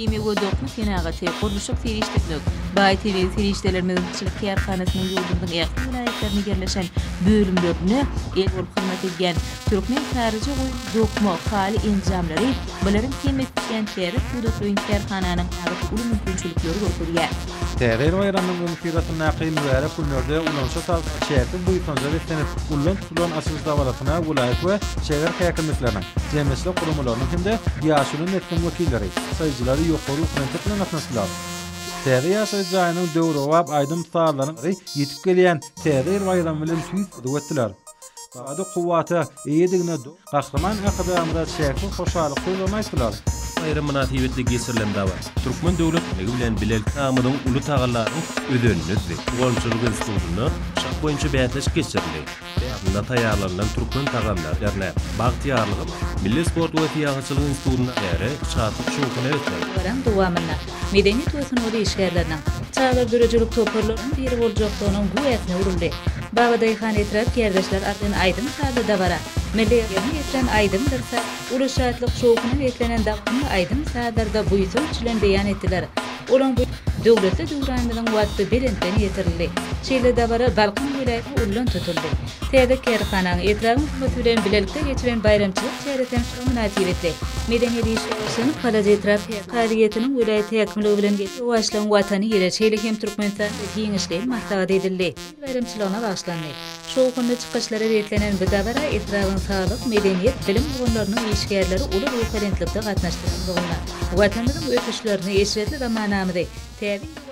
Himiýa we dokma senagaty, gurluşyk serişdeleri, baý tebigy serişdelerimiziň çilik kärhanasynyň ýurdumyzyň ähli welaýatlarynda ýerleşen bölümlerinde el bolup hyzmat edýän Türkmen saryja goýun dokma, haly enjamlary bularyň hemmesi bitýän täze pudaklaýyn kärhananyň ägirt uly mümkinçilikleri görkezýär. Täze ýyl baýramynyň öňüsyrasyndaky mübärek günlerde ulanyşa salnan çäksiz buýsanja beslenip, ullan tutulan açylyş dabarasyna welaýat we şäher häkimlikleriniň, jemgyýetçilik guramalarynyň hem-de ýaşuly nesliň wekilleri, saýjylary ýokary ruhubelentlik bilen gatnaşdylar. Täze ýaşaýyş jaýynyň döwrebap aýdym-sazlaryň ýetip gelýän Täze ýyl baýramy bilen tüýs hyzuw etdiler. Bady kuwwata eýedigine Gahryman Arkadagymyza çäksiz hoşallyk sözlerini aýtdylar. Baýram mynasybetli geçirilen dabara Türkmen döwlet ligi bilen bilelikde amyzyň uly tagallanyň özenini düzdi. Lukmançylyk institutynda şah boýunça bäsleşik geçirildi. Nda taýýarlanylan türkmen tagamlary derine Bagtyýarlygymyz Milli sport we syýahatçylyk institutynda çäre şatlyk-şowhuna beslendi. Dabaraň dowamynda medeniýet we sungat işgärleriniň, çagalar döredijilik toparlarynyň biri boljakdygynyň güwäsine öwrüldi. Babadaýhan etrap kärdeşler atly aýdym-sazly dabara milli ýerine ýetiren aýdymdyr saz uly şatlyk-şowhuna beslenen dabaraly aýdym-sazlarda buýsanç bilen beýan etdiler. Olaň bu Döwletli döwranymyzyň waspy belentden ýetirildi. Şeýle dabara Balkan welaýaty ullan tutuldy. Täze kärhanaň etrabyň hökümeti bilen bilelikde geçiren baýramçylyk çäresiniň şu mynasybetli medeniýet işgärleriniň Halaç etrap kazyýetiniň welaýat häkimligi bilen Rowaçlygyň Watany ýyly, şeýle hem Türkmenistanda giňişleýin maslahat edildi. Ýyl baýramçylygyna bagyşlandy. Şowhunly çykyşlara beslenen bu dabara etrabyň saglyk, medeniýet, bilim ulgamlarynyň işgärleri uly ruhubelentlikde gatnaşdylar. Watanymyzyň ösüşlerini, eşretli zamanamyzy, Täze.